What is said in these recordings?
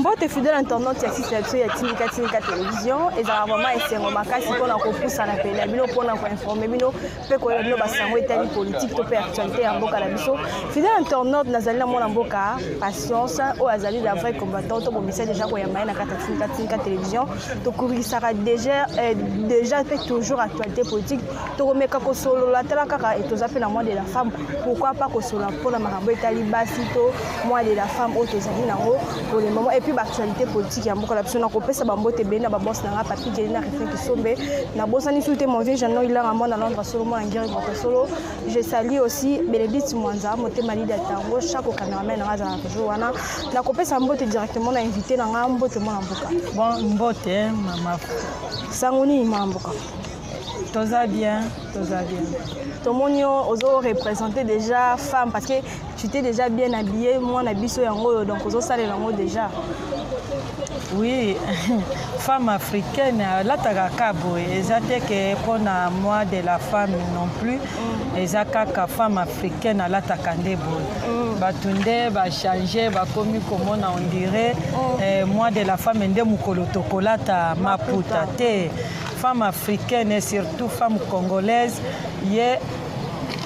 Mbote fidèle internaute ya site na biso ya Tindika Tindika Télévision. Ezalaka vraiment esengo makasi mpona kopusana pene na bino, mpona koinforme bino mpe koyeba bino basango etali politique to mpe actualité ya mboka na biso. Fidèle internaute, nazali na mwana mboka Patience oyo azali la vraie combattant. Tobomisa déjà koyamba ye na kati ya Tindika Tindika Télévision. Tokurisaka déjà, déjà mpe toujours actualité politique. Tokomeka kosolola, tala kaka toza mpe na mois de la femme, pourquoi pas kosolola mpona makambo etali basi to mois de la femme oyo tozali nango pour le moment, et puis baactualité politique ya mboka na biso. Nakopesa bambote ebele na baboss na nga Papi Geli na Refin Kisombe. Nabosani su te mon vieux Jano Ilanga, mwana Londres solo, mwana Ngiri Moto solo. Je salue aussi Bénédicte Mwanza Motema, Lida Tango Chako, cameraman na nga azala toujours wana. Nakopesa mbote directement na invité na nga. Mbote, mwana mboka. Bon, mbote mama. Sango nini, mwana mboka? Toza bien, toza bien. Tomoni yo ozo représenter déjà femme, parce que tu t'es déjà bien habillé. Mwana biso yango oyo, donc ozosalela yango déjà. Oui, femme africaine alataka kaka boye. Eza te ke mpona mois de la femme non plus. Eza kaka femme africaine alataka nde boye. Bato nde bachange, bakomi komona on dirait mois de la femme nde mokolo tokolata maputa te. Femme africaine et surtout femme congolaise, ye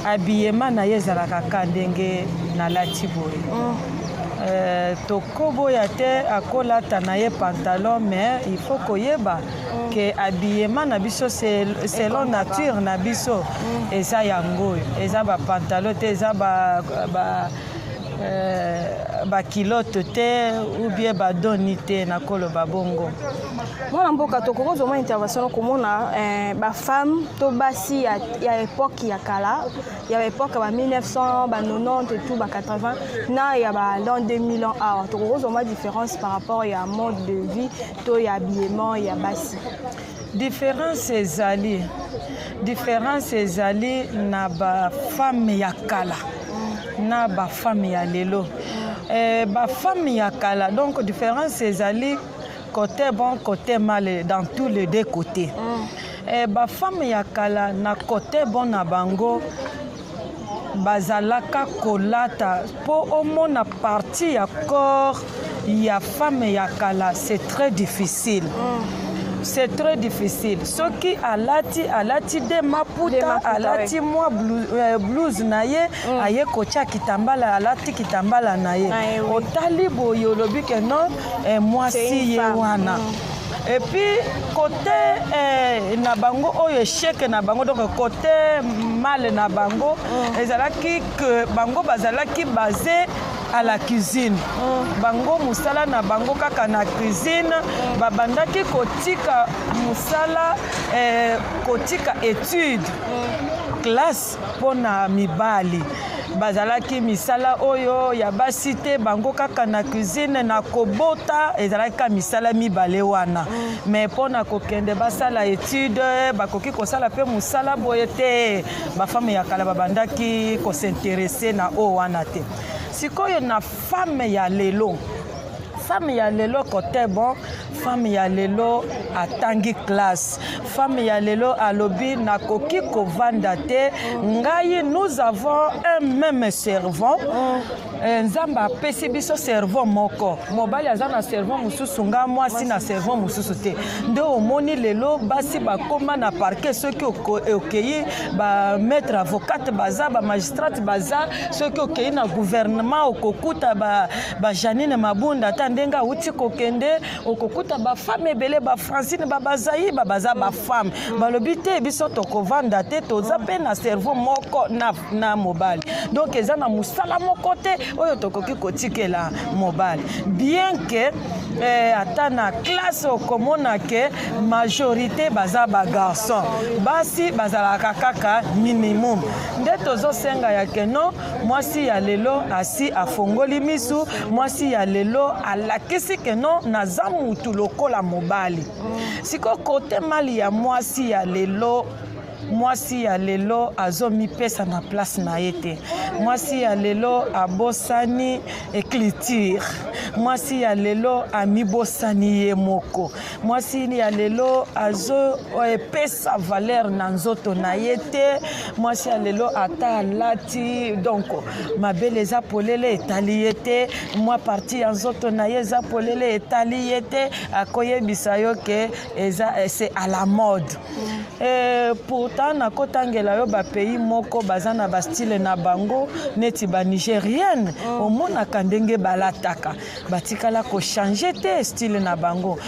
habillement na ye ezalaka kaka ndenge nalati boye. Tokoboya te akolata na ye pantalon, mais il faut koyeba ke habillement na biso selon nature na biso eza yango oyo. Eza bapantalon te, eza baculotte te ou bien badoni te, nakoloba bongo. Mwana mboka, tokoki kozwa mwa intervention? Komona bafemme to basi ya époque ya kala, ya époque ya ba 1900, ba 90 et tout, ba 80 na ya ba l'an 2000 ans awa, tokoki kozwa mwa différence par rapport ya mode de vie to ya habillement ya basi? Différence ezali, différence ezali na bafemme ya kala na bafemme ya lelo. Bafemme ya kala, donc différence ezali côté bon, côté mal, dans tous les deux côtés. Bafemme ya kala, na côté bon na bango, bazalaka kolata mpo omona partie ya corps ya femme ya kala, c'est très difficile. C'est très difficile. Soki alati, alati de maputa, alati mwa blouse na ye, aye kotia kitambala, alati kitambala na ye, otali boye, olobi ke non, mwasi ye wana. Et puis côté na bango oyo échec na bango, donc côté mal na bango ezalaki que bango bazalaki basé à la cuisine. Bango mosala na bango kaka na cuisine. Babandaki kotika mosala, kotika étude, classe mpona mibali. Bazalaki misala oyo ya basi te, bango kaka na cuisine na kobota. Ezalaki kaka misala mibale wana. Mais mpona kokende basala étude, bakoki kosala mpe mosala boye te. Bafemme ya kala babandaki kos'intéresser na oyo wana te. Sikoyo na femme ya lelo, femme ya lelo, côté bon, femme ya lelo atangi classe. Femme ya lelo alobi: nakoki kovanda te ngai. Nous avons un même cerveau. Nzambe apesi biso cerveau moko. Mobali aza na cerveau mosusu, nga mwasi na cerveau mosusu te. Nde omoni lelo basi bakóma na parquet. Soki okei, bamaître avocate baza, bamagistrate baza. Soki okei na gouvernement, okokuta baJeanine Mabunda, ata ndenge awuti kokende, okokuta bafemme ebele, baFrancine, baBazaiba, baza bafemme. Balobi te, biso tokovanda te, toza mpe na cerveau moko na mobali, donc eza na mosala moko te oyo tokoki kotikela mobali. Bien que ata na classe okomona ke majorité baza bagarçon, basi bazalaka kaka minimum. Nde tozosenga ya ke non, mwasi ya lelo asi afongoli misu. Mwasi ya lelo alakisi ke non, naza mutu lokola mobali. Sikoyo côté mal ya mwasi ya lelo. Mwasi ya lelo azomipesa na place na ye te. Mwasi ya lelo abosani écriture. Mwasi ya lelo amibosani ye moko. Mwasi ya lelo azopesa valeur na nzoto na ye te. Mwasi ya lelo ata alati donc mabele eza polele, etali ye te. Mwa partie ya nzoto na ye eza polele, etali ye te. Akoyebisa yo ke eza c'est à la mode. Pourtant nakotangela yo bapays moko baza na bastyle na bango, neti banigérienne. Omonaka ndenge balataka, batikala kochanger te style na bango.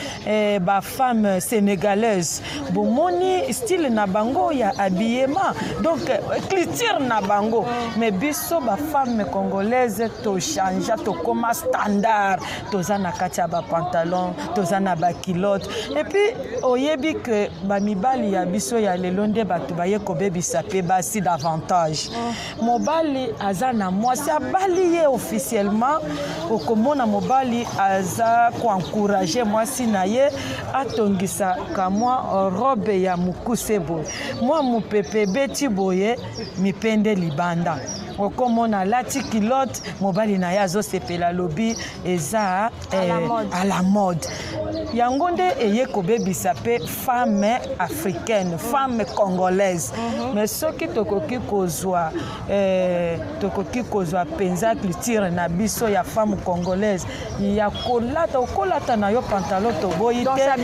Bafemme sénégalaise, bomoni style na bango ya habillement, donc culture na bango. Mais biso bafemme congolaise tochangea, tokóma standard, toza na kati ya bapantalon, toza na baculotte. Et puis oyebi ke bamibali ya biso ya lelo nde bato baye kobebisa mpe basi davantage. Mobali aza na mwasi, abali ye officiellement, okomona mobali aza koencourager mwasi na ye atongisa kamwa robe ya mokuse boye, mwa mopepe ebeti boye, mipende libanda. Okomona alati culotte, mobali na ye azosepela, alobi eza à la mode. Yango nde eye kobebisa mpe femme africaine, femme congolaise. Mais soki tokoki kozwa mpenza culture na biso ya femme congolaise ya kolata, okolata na yo pantalon, toboyi te,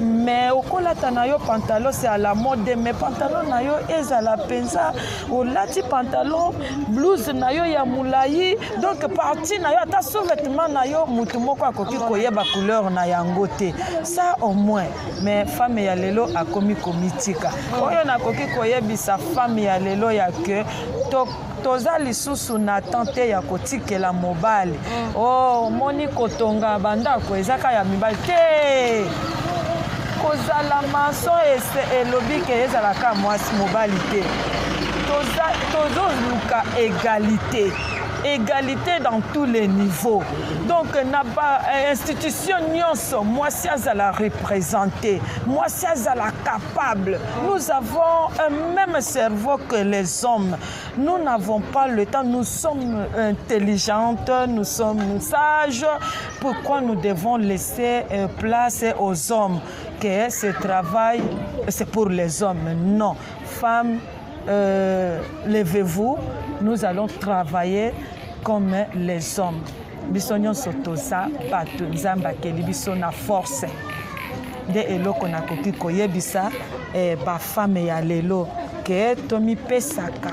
mais okolata na yo pantalon, c'est à la mode, mais pantalon na yo ezala mpenza, olati pantalon, blouse na yo ya molai, donc partie na yo, ata sous-vêtement na yo, motu moko akoki koyeba couleur na yango te, ça au moins. Mais femme ya lelo akomi komitika. Oyo nakoki koyebisa femme ya lelo ya ke toza lisusu na temps te ya kotikela mobali. Oh, omoni, kotonga bandako ezaka ya mibali te. Kozala maçon elobi ke ezalaka mwasi mobali te. Tozoluka égalité, égalité dans tous les niveaux. Donc na bainstitution nyonso, mwasi azala représenté, mwasi azala capable. Nous avons un même cerveau que les hommes. Nous n'avons pas le temps, nous sommes intelligentes, nous sommes sages. Pourquoi nous devons laisser place aux hommes, que ce travail, c'est pour les hommes? Non, femmes, levez-vous, nous allons travailler comme les hommes. Biso nyonso toza bato, Nzambe akeli biso na force. Nde eloko nakoki koyebisa bafemme ya lelo ke tomipesaka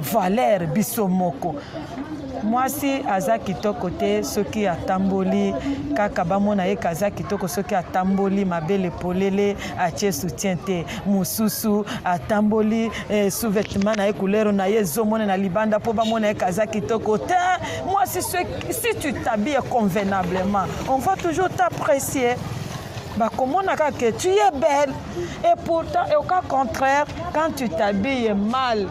valeur biso moko. Mwasi aza kitoko te soki atamboli kaka bamona ye kaza kitoko. Soki atamboli mabele polele, atie soutien te, mosusu atamboli sous-vêtement na ye, couleur na ye ezomona na libanda mpo bamona ye kaza kitoko te. Mwasi, si tu t'habilles convenablement, on va toujours t'apprécier, bakomona kaka que tu es belle. Et pourtant, au cas contraire, quand tu t'habilles mal,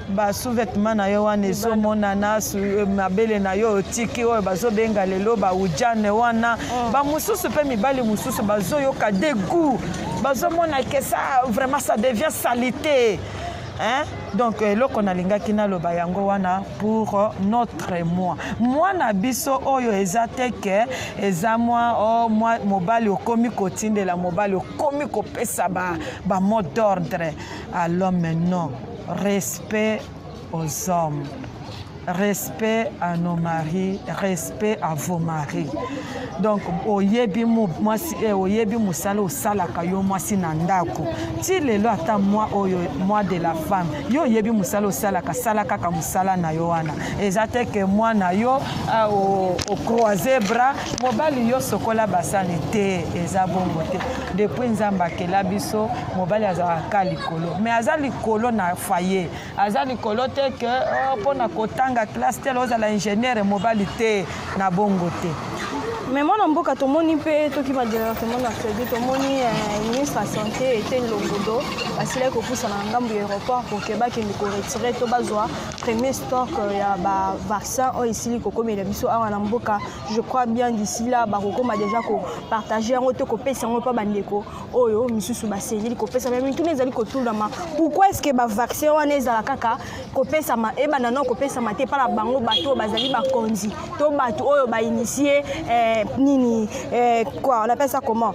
basous-vêtement na yo wana ezomonana, mabele na yo otiki, oyo bazobenga lelo baujane wana, bamosusu mpe mibali mosusu bazoyoka dégoût, bazomona ke ça vraiment, ça devient salité, hein? Donc eloko nalingaki naloba yango wana pour notre mois, mwana biso oyo eza te ke eza mwa oh, mwa mobali okomi kotindela mobali, okomi kopesa ba mot d'ordre à l'homme. Non, respect aux hommes, respect à nos maris, respect à vos maris. Donc oyebi mwasi, oyebi mosala osalaka yo mwasi na ndako ti lelo, ata mwa oyo mois de la femme, yo oyebi mosala osalaka, sala kaka mosala na yo wana. Eza te ke mwana yo ocroiser bras, mobali yo sokola basani te. Eza bongo te. Depuis Nzambe akela biso, mobali azalaka likolo, mais aza likolo na foyer, aza likolo te ke mpo na kotanga classe te, ozala ingénieur mobali te, na bongo te. Mais mwana mboka, tomoni mpe tokima directement na actualité. Tomoni ministre ya Santé Eteni Longodo basilaki kopusana na ngambo ya aéroport pour ke bakende koretirer to bazwa premier stock ya bavaccin oyo esili kokomela biso awa na mboka. Je crois bien, d'ici là bakokoma déjà kopartager yango to kopesa yango mpa bandeko oyo misusu basengeli kopesa. Mais mituna ezali kotulama: pourquoi est ce que bavaccin wana ezala kaka kopesama, ebanda no kopesama te epa na bango bato oyo bazali bakonzi to bato oyo bainitier nini, quoi, on appelle ça comment,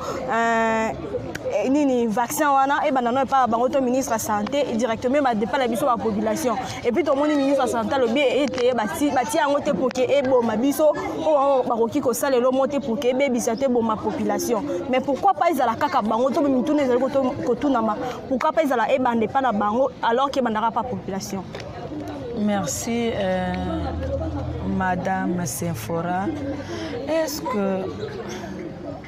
nini, vaccin wana ebanda no epa na bango to ministre ya Santé directement, epa na biso bapopulation? Et puis tomoni ministre ya Santé alobi ete batia yango te pour ke eboma biso, oyo bakoki kosala elomo te pour ke ebebisa te, eboma population. Mais pourquoi pas ezala kaka bango to mituna ezali kotunama: pourquoi pas ezala ebanda epa na bango alors ke ebandaka pa population? Merci, Madame Sephora. Est-ce que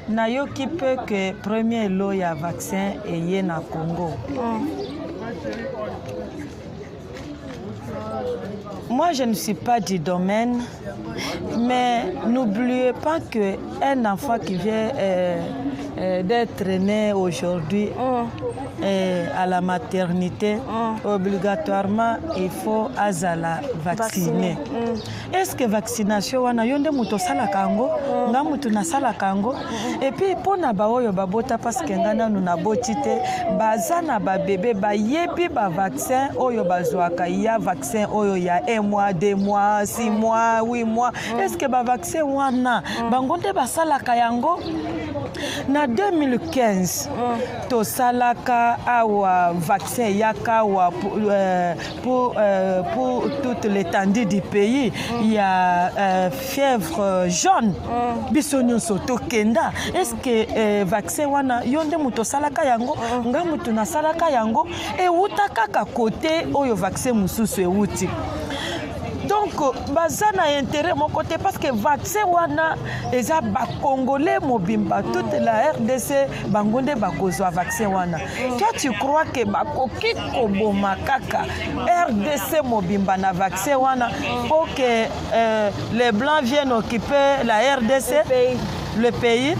nayoki mpe ke premier lot ya vaccin eye na Congo? Moi, je ne suis pas du domaine, mais n'oubliez pas que un enfant qui vient d'être né aujourd'hui à la maternité, obligatoirement, il faut azala vacciner. Est-ce que vaccination wana yo nde moto osalaka yango, nga moto nasalaka yango? Et puis mpo na baoyo babota, parce que nga nanu naboti te, baza na babebe, bayebi bavaccin oyo bazwaka, ya vaccin oyo ya 1 mois, 2 mois, 6 mois, 8 mois. Est ce que bavaccin wana bango nde basalaka yango? Na 2015 tosalaka awa vaccin eyaka awa pour toute l'étendue du pays ya fièvre jaune. Biso nyonso tokenda. Est ce que vaccin wana yo nde moto osalaka yango, nga moto nasalaka yango? Ewuta kaka kote oyo vaccin mosusu ewuti. Donc baza na intérêt moko te, parce que vaccin wana eza bacongolais mobimba, toute la RDC, bango nde bakozwa vaccin wana. Toi, tu crois ke bakoki koboma kaka RDC mobimba na vaccin wana mpo ke les Blancs viennent occuper la RDC, le pays, le pays?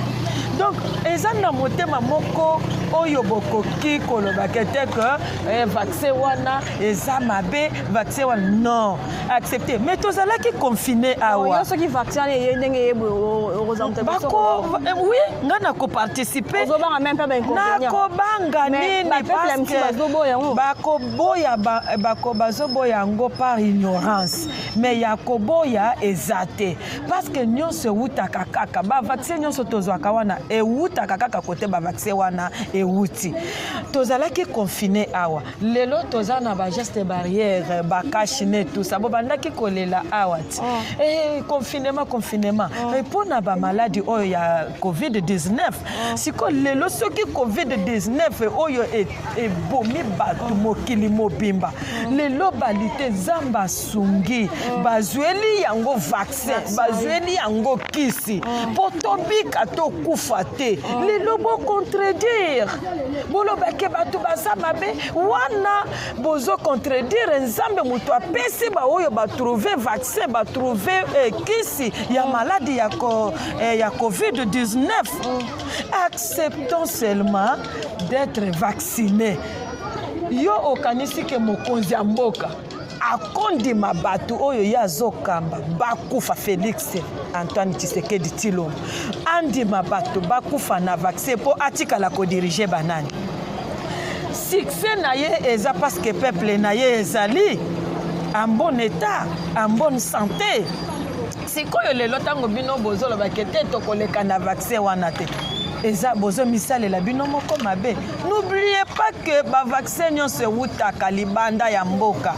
Donc eza na motema moko oyo bokoki kolobaka te ke vaccin wana eza mabe, vaccin wana non accepté. Mais tozalaki confiné awa. Yo, soki vaccin wana eye ndenge ye boye, okozala moto? Bako, oui, nga nakoparticiper. Ozobanga même mpe bainconvénient? Nakobanga nini? Bapeuple mosusu bazoboya yango. Bakoboya, bazoboya yango par ignorance, mais ya koboya eza te, parce que nyonso ewutaka kaka, bavaccin nyonso tozwaka wana ewutaka kaka kote bavaccin wana ewuti. Tozalaki confiné awa, lelo toza na bageste barrière, bacache-nez, tout ça. Bobandaki kolela awa ti confinement, confinement mpo na bamaladi oyo ya COVID-19. Sikoyo lelo soki COVID-19 oyo ebomi bato mokili mobimba, lelo bali te, Nzambe asungi, bazweli yango vaccin, bazweli yango kisi mpo tobika, tokufa te. Lelo bocontredire, bolobake bato baza mabe wana, bozocontredire Nzambe moto apesi baoyo batrouver vaccin, batrouver kisi ya maladi ya COVID-19. Acceptons seulement d'être vacciné. Yo okanisi ke mokonzi ya mboka akondima bato oyo ye azokamba bakufa? Félix Antoine Tshisekedi Tshilombo andima bato bakufa na vaccin mpo atikala kodiriger banani? Succès na ye eza parce que peuple na ye ezali en bon état, en bonne santé. Sikoyo lelo ntango bino bozolobaka te tokoleka na vaccin wana te, eza bozomisalela bino moko mabe. N'oubliez pas que bavaccin nyonso ewutaka libanda ya mboka.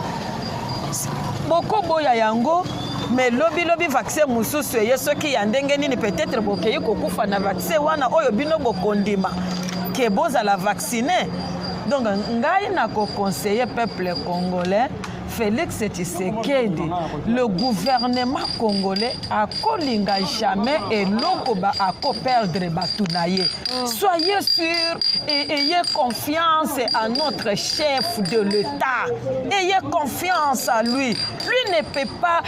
Bokoboya yango, mais lobilobi vaccin mosusu eye, soki ya ndenge nini, peut-être bokei kokufa na vaccin wana oyo bino bokondima ke bozala vacciné. Donc ngai nakoconseiller peuple congolais, Félix Tshisekedi, le gouvernement congolais akolinga jamais eloko ba akoperdre bato na ye. Soyez sûr et ayez confiance à notre chef de l'État. Ayez confiance à lui. Lui ne peut pas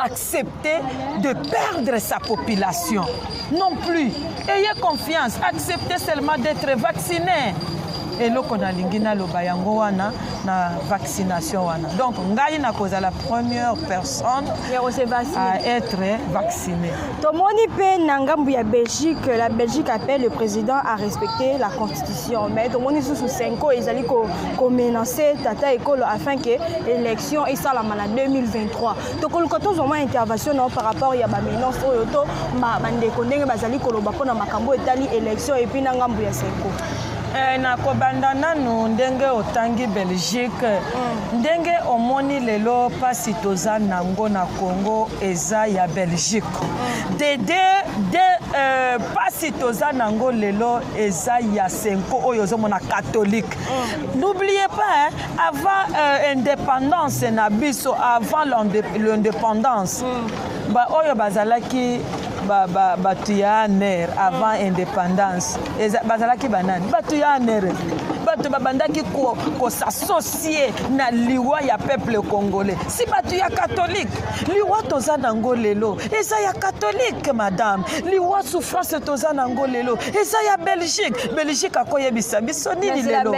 accepter de perdre sa population. Non plus. Ayez confiance. Acceptez seulement d'être vacciné. Eloko nalingi naloba yango wana na vaccination wana. Donc ngai nakozala première personne ya kose vacciner. À être vacciné. Tomoni mpe na ngambu ya Belgique, la Belgique appelle le président à respecter la constitution, mais tomoni susu CENCO ezali komenacer tata ekolo afin que élection esalama na 2023. Tokoluka tozwa mwa intervention na yo par rapport ya bamenaces oyo to bandeko ndenge bazali koloba mpona makambo etali élection et puis na ngambu ya CENCO. Nakobanda nanu ndenge otangi Belgique. Ndenge omoni lelo mpasi toza nango na Congo eza ya Belgique. Dede de mpasi toza nango lelo eza ya CENCO oyo ozomona catholique. N'oubliez pas, hein, avant indépendance na biso, avant l'indépendance, ba oyo bazalaki bato ya ANR avant indépendance, bazalaki banani? Bato ya ANR, bato babandaki kos'associer na liwa ya peuple congolais. Si bato ya catholique, liwa toza nango lelo eza ya catholique, madame. Liwa, souffrance toza nango lelo eza ya Belgique. Belgique akoyebisa biso nini lelo?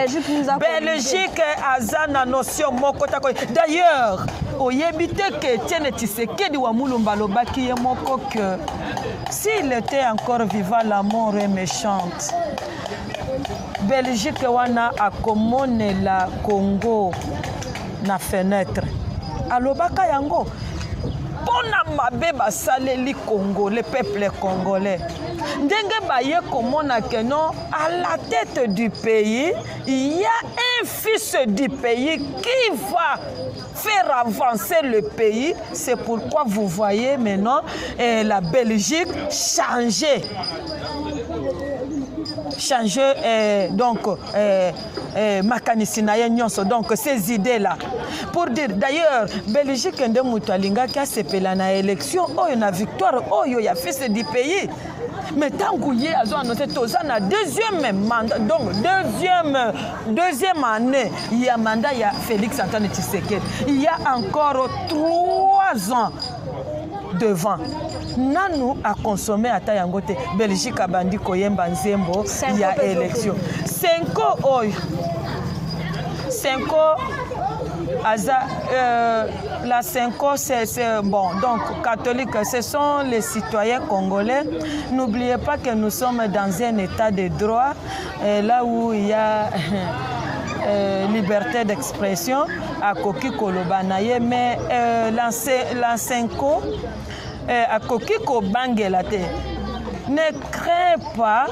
Belgique aza na notion moko tako. D'ailleurs, oyebi te ke Etienne Tshisekedi wa Mulumba alobaki ye moko que s'il était encore vivant, la mort est méchante. Belgique wana akomonela Congo na fenêtre. Alobaka yango mpo na mabe basaleli Congolais, peuple congolais. Ndenge baye komona ke non, à la tête du pays, il y a un fils du pays qui va faire avancer le pays. C'est pourquoi vous voyez maintenant la Belgique changer donc makanisi na ye nyonso, donc ces idées là pour dire. D'ailleurs, Belgique nde moto alingaki asepela na élection oyo, na victoire oyo ya fils du pays. Mais ntango ye azo annonce toza na deuxième mandat, donc deuxième année ya mandat ya Félix Antoine Tshisekedi, il y a encore 3 ans devant, nanu aconsommer ata yango te, Belgique abandi koyemba nzembo ya élection. CENCO oyo, CENCO aza la CENCO, c'est bon, donc catholique, ce sont les citoyens congolais. N'oubliez pas que nous sommes dans un état de droit là où il y a liberté d'expression. Akoki koloba na ye, mais la CENCO akoki kobangela te. Ne crains pas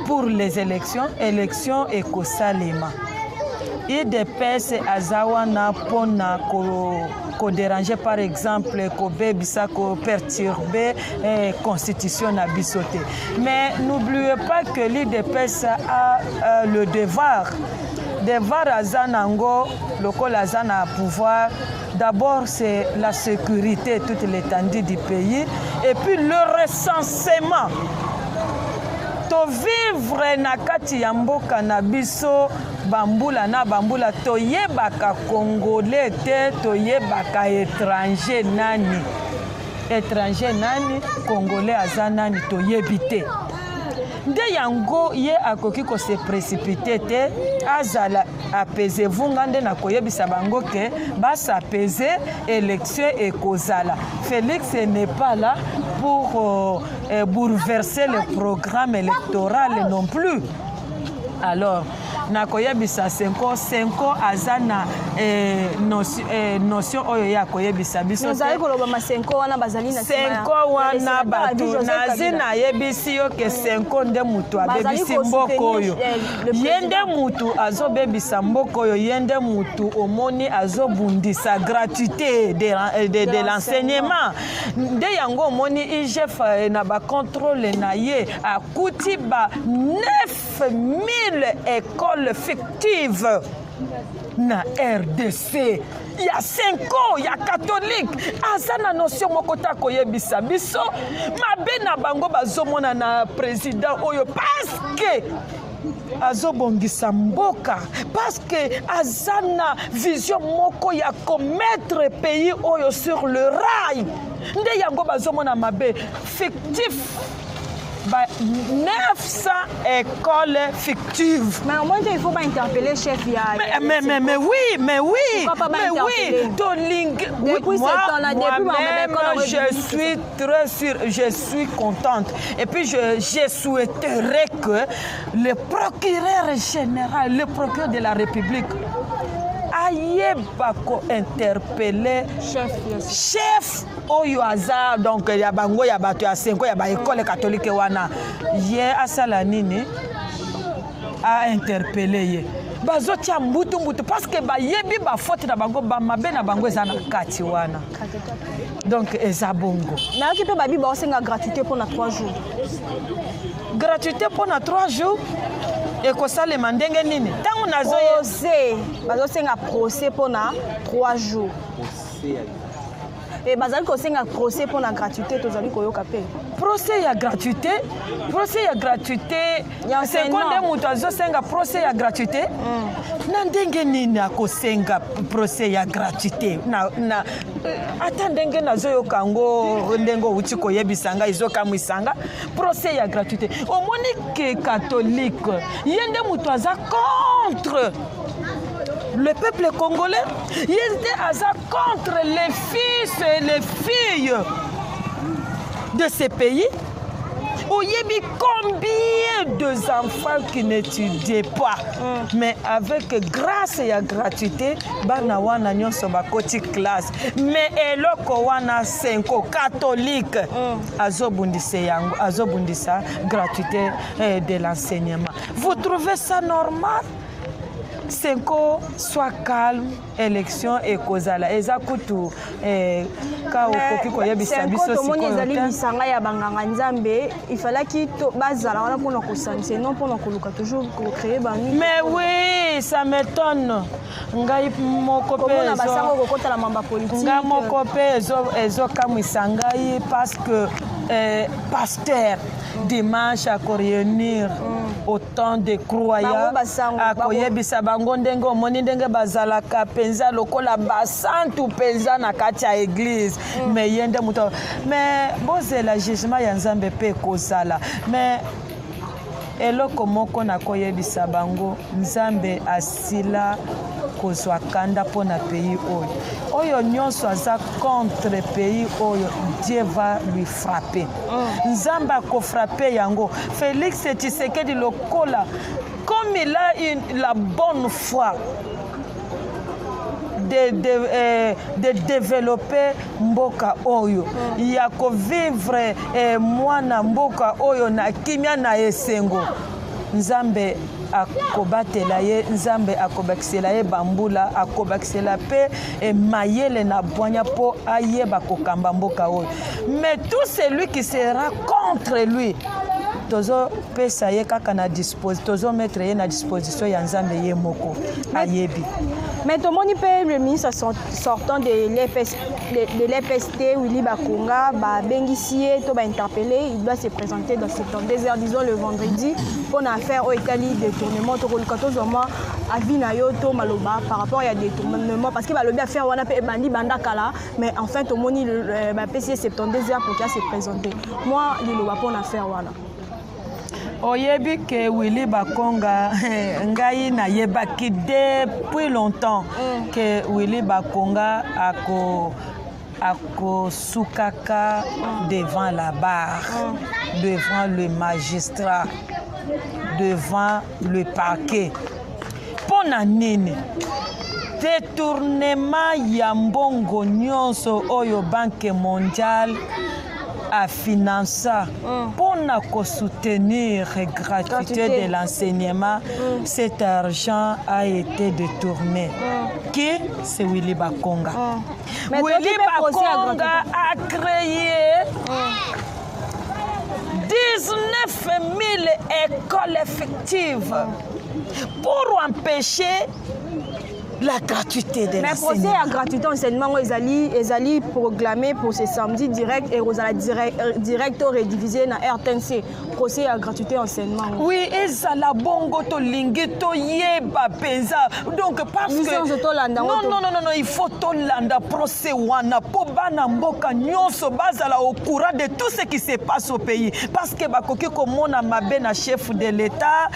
pour les élections. Élection ekosalema. UDPS aza wana mpona kodéranger, par exemple kobebisa, koperturber constitution na biso te. Mais n'oubliez pas que l'UDPS a le devoir aza nango lokola aza na pouvoir. D'abord, c'est la sécurité, toute l'étendue du pays, et puis le recensement. Tovivre na kati ya mboka na biso bambula na bambula, toyebaka Congolais te, toyebaka étranger nani, étranger nani, Congolais aza nani, toyebi te. Nde yango ye akoki kose précipiter te, azala apaisez-vous. Nga nde nakoyebisa bango ke bas'apaiser, élection ekozala. Félix n'est pas là pour bouleverser le programme électoral non plus. Alors nakoyebisa CENCO, CENCO aza na notion oyo ye akoyebisa biso. Ozali koloba maCENCO wana bazali na CENCO wana, bato nazi nayebisi yo ke CENCO nde moto abebisi mboka oyo. Ye nde mutu azobebisa mboka oyo. Ye nde mutu omoni azobundisa gratuité de l'enseignement. Nde yango omoni IGF na bacontrôle na ye akuti ba 9000 écoles fictives. Na RDC ya CENCO ya catholique aza na notion moko te akoyebisa biso mabe na bango bazomona na président oyo, parce que azobongisa mboka, parce que aza na vision moko ya komettre pays oyo sur le rail. Nde yango bazomona mabe. Fictif, ba 900 écoles fictives. Mais au moins, il faut pas interpeller chef ya. Mais oui, mais oui. Pourquoi pas? Mais oui, tolingi. Depuis moi, ce temps-là, depuis moi-même, je suis très sûre, je suis contente. Et puis, je souhaiterais que le procureur général, le procureur de la République, ayeba kointerpeller chef, yes. Chef oyo aza donc ya bango, ya bato ya CENCO, ya baécole catholique wana, ye asala nini? Ainterpeller ye. Bazotia mbutu mbutu parce que bayebi bafaute na bango, bamabe na bango eza na kati wana. Donc eza bongo. Nayoki mpe babi baosenga gratuité mpona 3 jours. Gratuité mpona 3 jours ekosalema ndenge nini ntango nazoye? Procès, bazosenga procès mpona 3 jours e bazali kosenga procès mpona gratuité, tozali koyoka mpe. Procès ya gratuité, procès ya gratuité? Ya seko nde moto azosenga procès ya gratuité na ndenge nini? Akosenga procès ya gratuité na ata ndenge nazoyoka yango, ndenge outi koyebisa ngai, ezokamwisa nga. Procès ya gratuité, omoni ke catholique ye nde moto aza contre le peuple congolais, ye nde aza contre les fils et les filles de ce pays. Oyebi combien de enfants qui n'étudiaient pas, mais avec grâce ya gratuité, bana wana nyonso bakoti classe? Mais eloko wana, CENCO catholique azobundisa yango, azobundisa gratuité de l'enseignement. Vous trouvez ça normal? CENCO, soit calme, élection ekozala. Eza kutu ka okoki koyebisa biso. Tomoni ezali lisanga ya banganga nzambe, ifalaki bazala wana mpona kosangisa, non mpona koluka toujours kocréer bani. Mais oui, ça m'étonne ngai moko mpe. Basango kokotala mamba politique. Ngai moko mpe ezokamwisa ngai parce que pasteur dimanche akoréunir autant de croyants, akoyebisa bango ndenge omoni ndenge bazalaka mpenza lokola basantu mpenza na kati ya église. Mais ye nde moto. Mais bozela jugement ya Nzambe mpe ekozala. Mais eloko moko nakoyebisa bango, Nzambe asila kozwa kanda mpo na pays oyo. Oyo nyonso aza contre pays oyo, Dieu va lui frapper. Nzambe akofrapper yango. Félix Tshisekedi, lokola comme il a la bonne foi de développer mboka oyo, ya kovivre mwana mboka oyo na kimia, na esengo, Nzambe akobatela ye, Nzambe akobakisela ye bambula, akobakisela mpe mayele na bwanya mpo ayeba kokamba mboka oyo. Mais tout celui qui sera contre lui, tozopesa ye kaka na tozomettre ye na disposition ya Nzambe, ye moko ayebi. Mais tomoni mpe le ministre sortant de l'EPST, Willy Bakonga, babengisi ye to bainterpellé, il doit se présenter dans 72 heures, disons le vendredi, mpona affaire oyo etali détournement. Tokoluka tozwa mwa avis na yo to maloba par rapport ya détournement, parce que balobi affaire wana mpe ebandi banda kala, mais enfin tomoni bapesi ye 72 heures pour qu'il se présenter. Mwa liloba mpona affaire wana. Oyebi ke Willy Bakonga, ngai nayebaki depuis longtemps ke Willy Bakonga akosukaka devant la barre, devant le magistrat, devant le parquet. Mpo na nini? Détournement ya mbongo nyonso oyo Banque mondiale afinança mpona kosoutenir gratuité de l'enseignement, cet argent a été détourné. Qui c'est? Willy Bakonga. Mais Willy toki mpe procès ya Bakonga a créé 19 000 écoles fictives. Pour empêcher la gratuité de Mais procès ya gratuité enseignement yango ezali proclamé pour ce samedi direct, ekozala direct to rediffusé na RTNC, procès ya gratuité enseignement. Oui, ezala bongo, tolingi toyeba mpenza. Donc parce que tolanda. Non, non, non, non, il faut tolanda procès wana mpo bana mboka nyonso bazala au courant de tout ce qui se passe au pays, parce que bakoki komona mabe na chef de l'État,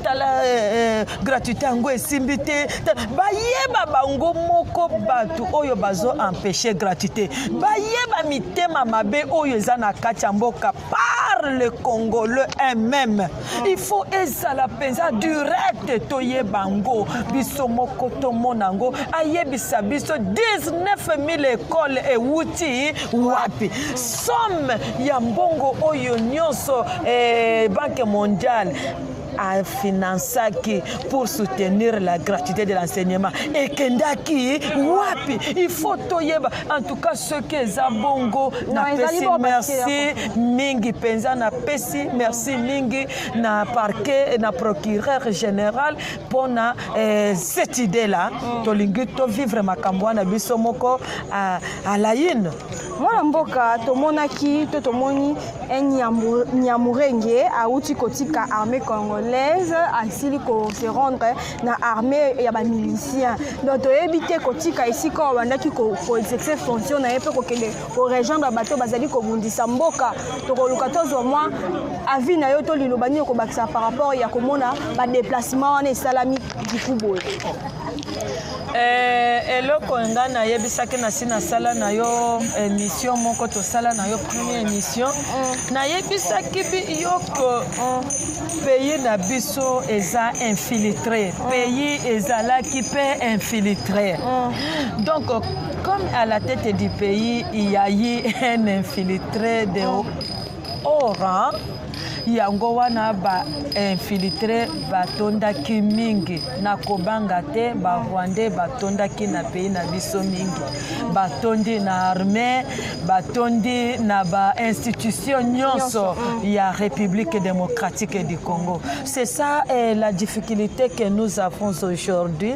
tala gratuité yango esimbi te. Bayeba bango moko bato oyo bazo empêcher gratuité, bayeba mitema mabe oyo eza na kati ya mboka par le Congolais eux-mêmes. Il faut ezala mpenza direct, toyeba yango biso moko, tomona yango, ayebisa biso 19 000 école ewuti wapi, somme ya mbongo oyo nyonso Banque mondiale afinansaki pour soutenir la gratuité de l'enseignement ekendaki wapi. Il faut toyeba. En tout cas, soki eza bongo, napesi merci mingi mpenza, napesi merci mingi na parquet, na procureur général mpona cette idée là. Tolingi tovivre makambo wana biso moko à la une. Mwana mboka, tomonaki to tomoni Nyamurenge awuti kotika armée congolaise, asili kose rendre na armée ya bamilicien. Donc toyebi te kotika esika oyo bandaki koexercer fonction na ye mpe kokende korejoindre bato bazali kobundisa mboka. Tokoluka tozwa mwa avis na yo to liloba nini okobakisa par rapport ya komona badéplacement wana esalami diku boye. Eloko ngai nayebisaki, nasi nasala na yo émission moko, tosala na yo première émission, nayebisaki yo ke pays na biso eza infiltré, pays ezalaki mpe infiltré. Donc comme à la tête du pays il y a eu un infiltré de haut rang, yango wana bainfiltré batondaki mingi. Na kobanga te, Barwandais batondaki na pays na biso mingi, batondi na armée, batondi na bainstitution nyonso ya République démocratique du Congo. C'est ça la difficulté que nous avons aujourd'hui.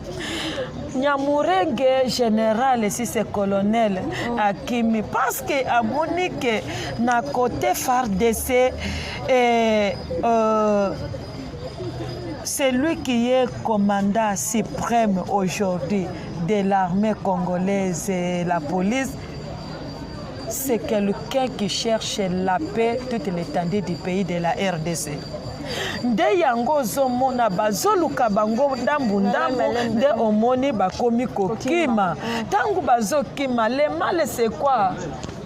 Nyamurenge général, si c'est colonel, akimi parce que amoni ke na côté FARDC, c'est lui qui est commandant suprême aujourd'hui de l'armée congolaise et la police. C'est quelqu'un qui cherche la paix toute l'étendue du pays de la RDC. Nde yango ozomona bazoluka bango ndambu ndambu, nde omoni bakomi kokima. Ntango bazokima, le mal c'est quoi?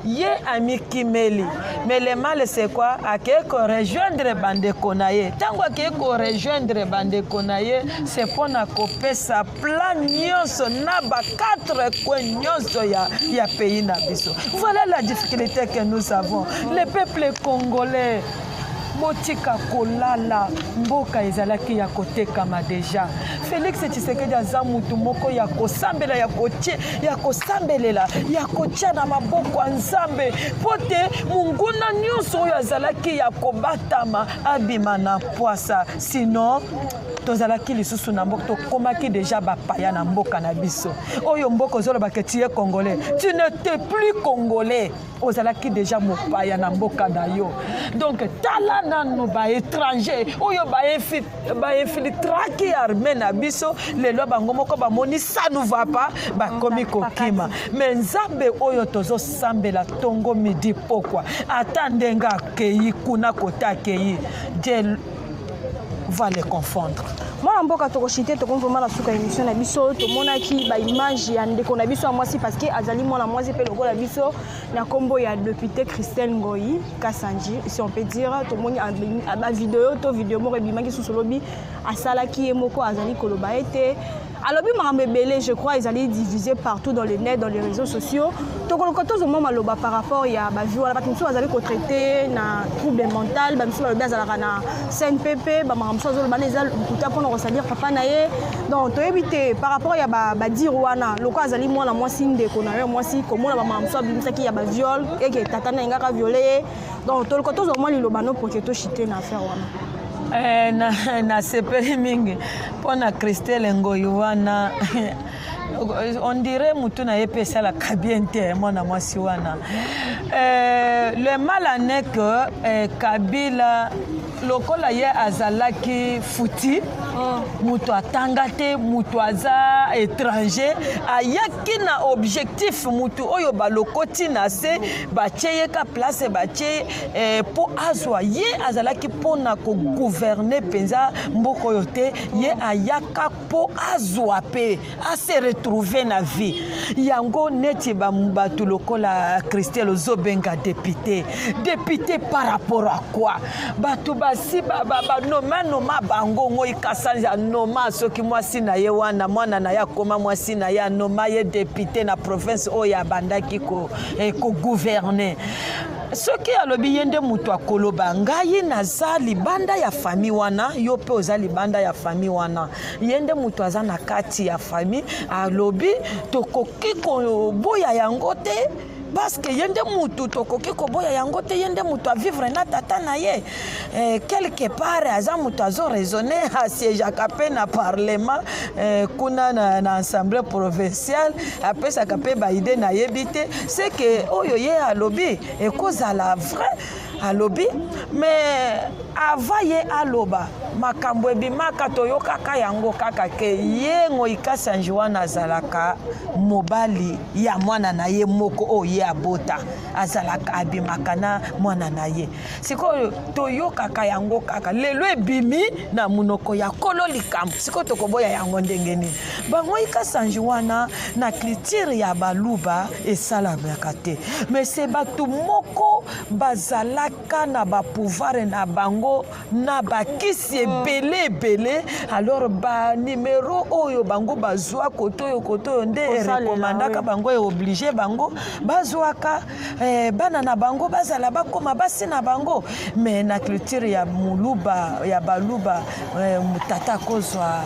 Ye amikimeli, mais le mal c'est quoi? Akei korejoindre bandeko na ye. Ntango akei korejoindre bandeko na ye, c'est mpona kopesa plan nyonso na ba quatre coin nyonso ya pays na biso. Voilà la difficulté que nous avons, le peuple congolais. Botika kolala, mboka ezalaki ya kotekama déjà. Félix Tshisekedi aza mutu moko ya kosambela, ya kotie, ya kosambelela, ya kotia na maboko ya Nzambe, mpo te monguna nyonso oyo azalaki ya kobatama abima na pwasa. Sinon tozalaki lisusu na mboka, tokomaki déjà bapaya na mboka na biso. Oyo mboka ozolobaka tu es Congolais, tu n'étais plus Congolais, ozalaki déjà mopaya na mboka na yo. Donc tala nanu baétranger oyo bainfiltraki armée na biso, lelo bango moko bamoni ça ne va pas, bakomi kokima. Mais Nzambe oyo tozosambela ntongo, midi, pokwa, ata ndenge akei kuna kota akei, Dieu va les confondre. Mwana mboka, tokoshite, tokomi vraiment na suka émission na biso. Tomonaki baimage ya ndeko na biso ya mwasi, parce que azali mwana mwasi mpe lokola biso, na nkombo ya député Christelle Ngoi Kasanji, si on peut dire. Tomoni bavideo to video moko ebimaki susu lobi, asalaki ye moko, azali koloba ete alobi makambo ebele. Je crois ezali diffusé partout dans le net, dans les réseaux sociaux. Tokoloka tozomwa maloba par rapport ya bavues wana. Bato mosusu bazali kotraiter na trouble mental, bamisusu balobi azalaka na CNPP, bamakambo mosusu azoloba na eza lokuta mpona kosalir papa na ye. Donc toyebi te par rapport ya badires wana, lokola azali mwana mwasi, ndeko na yo mwasi, komona bamakambo mosusu abimisaki ya baviol eke tata na yengaka viole ye. Donc toluka tozwa mwa liloba no pour que toshite na affaire wana. Eh, nasepeli na mingi mpo na Christelle Ngoyi wana. On dirait mutu na ye mpe esalaka bien te, mwana mwasi wana. Le mal en est que Kabila, lokola ye azalaki futi, moto atanga te, moto aza étranger, ayaki na objectif, motu oyo balokoti na se, batie ye ka place, batie mpo azwa. Ye azalaki mpona kogouverne mpenza mboka oyo te. Ye ayaka mpo azwa mpe ase retrouve na vie. Yango neti bato lokola Christelle ozobenga député, député par rapport à quoi? Bato basi banomanoma bango. Ngoyi Kasanji anoma soki mwasi na ye wana, mwana na ye akoma mwasi na ye, anoma ye député na province oyo abandaki kogouverne. Soki alobi ye nde moto akoloba, ngai naza libanda ya famille wana, yo mpe oza libanda ya famille wana, ye nde moto aza na kati ya famille, alobi, tokoki koboya yango te, parce que ye nde mutu, tokoki koboya yango te, ye nde mutu avivre na tata na ye. Quelque part aza moto azoraisonne, asiégeaka mpe na parlement kuna na assemblée provinciale, apesaka mpe baidées. Nayebi te, c'est que oyo ye alobi ekozala vrai. Alobi, mais avant ye aloba, makambo ebimaka, toyokaka yango kaka ke ye Ngoyi Kasanji wana azalaka mobali ya mwana na ye moko oyo ye abota, azalaka, abimaka na mwana na ye. Sikoyo toyokaka yango kaka, lelo ebimi na monoko ya kolo likambo. Sikoyo tokoboya yango ndenge nini? BaNgoyi Kasanji wana, na culture ya Baluba esalamaka te, mais se bato moko bazalaka na bapouvoir na bango na bakisi ebele ebele. Alors banimero oyo bango bazwa kote oyo, kote oyo nde erekomandaka bango, eoblige bango bazwaka bana na bango bazala bakóma basi na bango. Mais na culture ya moluba, ya Baluba, tata akozwa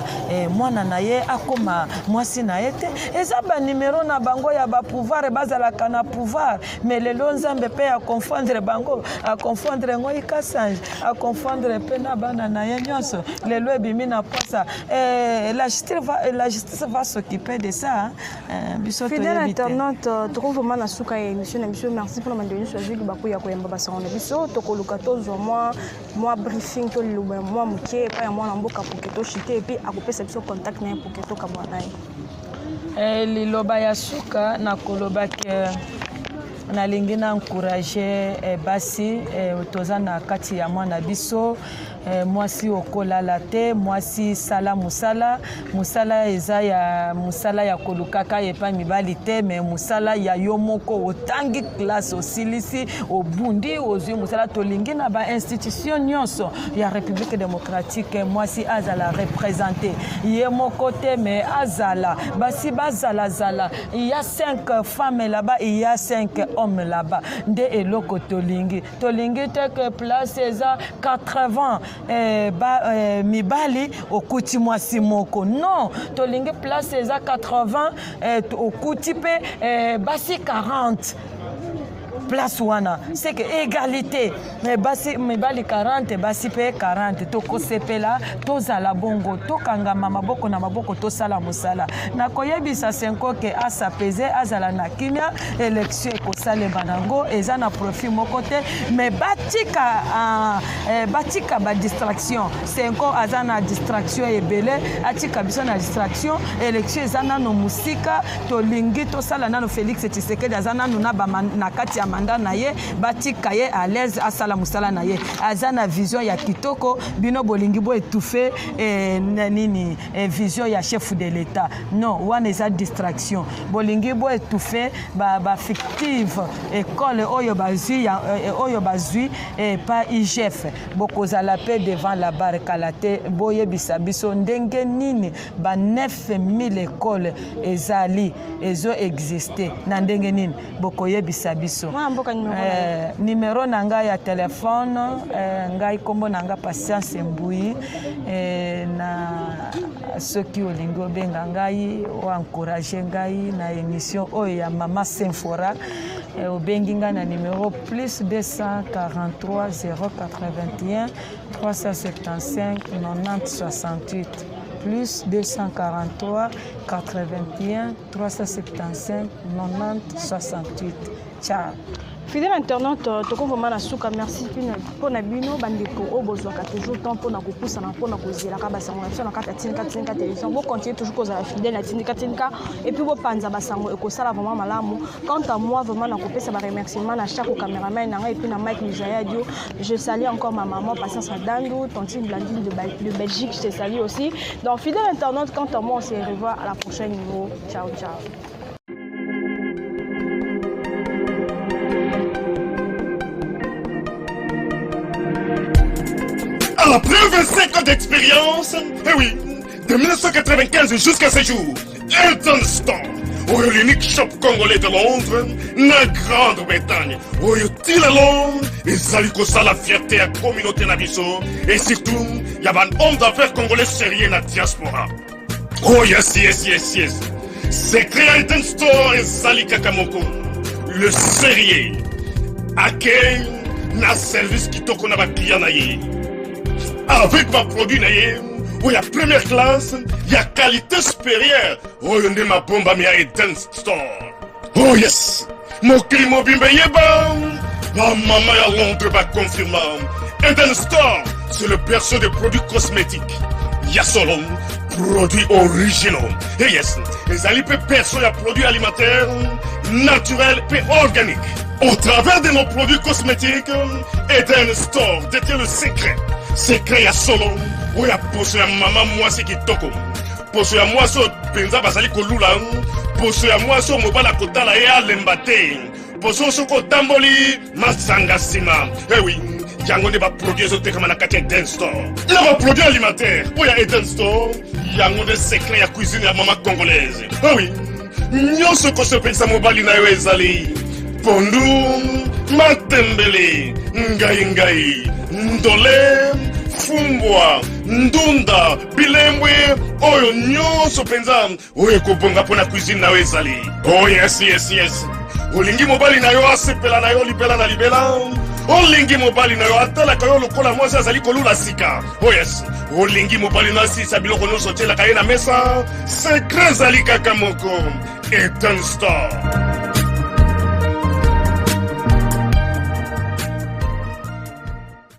mwana na ye akóma mwasi na ye te. Eza banimero na bango ya bapouvoir, bazalaka na pouvoir. Mais lelo Nzambe mpe aconfondre bango, aconfondre Ngoyi Kasanji, aconfondre mpe na bana na ye nyonso. Lelo ebimi na posa. La justice va s'occuper de ça, hein. Biso Fidèle internaute, toko vraiment na suka ya émission na biso. Merci mpona bandeko nyonso azwiki bakoya koyamba basango na biso. Tokoluka tozwa mwa briefing to liloba mwa moke epai ya mwana mboka pour que tochite, et puis akopesa biso contact na ye pour que tokabwana na ye. Liloba ya suka, nakoloba ke nalingi na encourage basi. Toza na kati ya mwana biso. Mwasi okolala te, mwasi sala mosala. Mosala eza ya mosala ya kolukaka epai mibali te, mais mosala ya yo moko. Otangi classe, osilisi, obundi, ozwi mosala. Tolingi na bainstitution nyonso ya République démocratique mwasi azala représente, ye moko te, mais azala, basi bazalazala. Il y a cinq femmes là-bas, il y a cinq hommes là-bas. Nde eloko tolingi. Tolingi te ke place eza 80 mibali, okuti mwasi moko. Non, tolingi place eza 80, okuti mpe basi 40 place wana, c'est que égalité. Basi, mibali 40, basi mpe 40, tokosepela. Tozala bongo, tokangama maboko na maboko, tosala mosala. Nakoyebisa Cenco ke asapese, azala na kimia. Élection ekosalema nango, eza na profit moko te, mais batika badistraction. Cenco aza na distraction ebele, atika biso na distraction. Élection eza nano mosika, tolingi tosala nano. Félix Tshisekedi aza nano na kati ya mandat na ye, batika ye à l'aise, asala mosala na ye. Aza na vision ya kitoko. Bino bolingi boétouffe nini vision ya chef de l'État? Non, wana eza distraction. Bolingi boétouffe bafictive ba école oyo bazwi, oyo bazwi pa IGF. Bokozala mpe devant la barre kala te. Boyebisa biso ndenge nini ba 9000 école ezali ezoexiste, na ndenge nini bokoyebisa biso. Numero na ngai ya telefone, ngai nkombo na ngai Patience Mbui. Na soki olingi obenga ngai, oencourage ngai na émission oyo ya Mama Symphora. Obengi nga na numero plus 243 081 375 90 68, plus 243 81 375 90 68. Ciao. Fidèle internaute, toko vraiment na suka. Merci mpona bino bandeko oyo bozwaka toujours temps mpona kopusana, mpona kozelaka basango na biso na kati ya Tindika Tindika Télévision. Bocontinue toujours kozala fidèle na Tindika Tindika et puis bopanza basango, ekosala vraiment malamu. Quant à moi, vraiment nakopesa baremerciement na chaque caméraman na ngai et puis na Mike Luzaya Dio. Je salue encore ma maman Patience Adandu, tantine Blandine de Belgique, je te salue aussi. Donc, fidèle internaute, quant à moi, on se revoit à la prochaine numéro. Ciao ciao. Après 25 ans d'expérience, eh oui, de 1995 jusqu'à ce jour, Elton Store, oyo l'unique shop congolais de Londres, na Grande-Bretagne, oyo ti lelo ezali kosala fierté ya communauté na biso et surtout ya ba homme d'affaires congolais sérieux na diaspora. Oh yes. Secret ya Elton Store ezali kaka moko: le sérieux, accueil na service kitoko na baclient na ye, avec baproduit na ye oyo ya première classe, ya qualité supérieure. Oyo nde mabombami ya Eden Store. Oh yes, mokili mobimba eyeba, bamama ya Londres baconfirma: Eden Store, c'est le berceau des produits cosmétiques ya solo, produits originaux. Et yes, ezali mpe berceau ya produits alimentaires naturels mpe organiques. Au travers de nos produits cosmétiques, Eden Store détient le secret, secret ya solo oyo ya poso ya mama mwasi kitoko, poso ya mwasi oyo mpenza bazali kolula, poso ya mwasi oyo mobali akotala ye alemba te, poso soki otamboli masanga nsima. Ewi, yango nde baproduit ezotekama na kati ya Eden Store. Na baproduit alimentaire oyo ya Eden Store, yango nde secret ya cuisine ya mama congolaise. Ewi, nyonso ekosepelisa mobali na yo ezali pondu, matembele, ngai ngai, ndole, fumbwa, ndunda, bilembwe, oyo nyonso mpenza oyo ekobonga mpo na cuisine na yo ezali. Oh yes, olingi mobali na yo asepela na yo libela na libela, olingi mobali na yo atalaka yo lokola mwasi azali kolula sika. Oh yes, olingi mobali na asilisa biloko nyonso otielaka ye na mesa, secret ezali kaka moko: Eden Store.